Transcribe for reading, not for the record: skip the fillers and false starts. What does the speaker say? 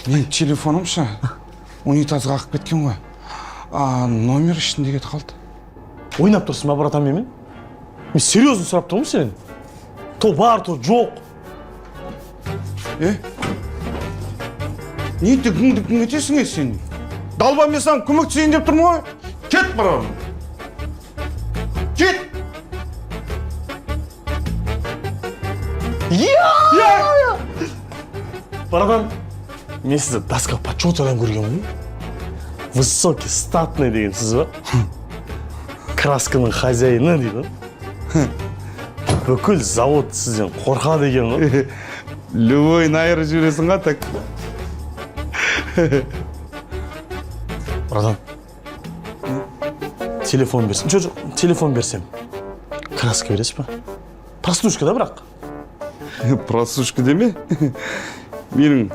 Менің телефоным ше, унитазға ағып кеткен ғой, а номер ішінде кетіп қалды. Ойнап тұрсың ба, братан, менімен? Мен серьезно сұрап тұрмын сенен. То бар, то жоқ. Е, не дүкің дүкің етесің, е, сен? Далба, мен саған көмектесейін деп тұрмын ғой. Кет, барам, кет. Я! Братан, мен сізді доска почетадан көргенмін ғой. Высокий, статный деген сіз ба? Красканың хозяины дейді ғой. Бүкіл завод сізден қорқады екен ғой. Любой айырып жібересің ғой, так. Братан, телефон берсем, жоқ, жоқ, телефон берсем, краска бересіз ба? Прослушка да бірақ. Прослушка деме, менің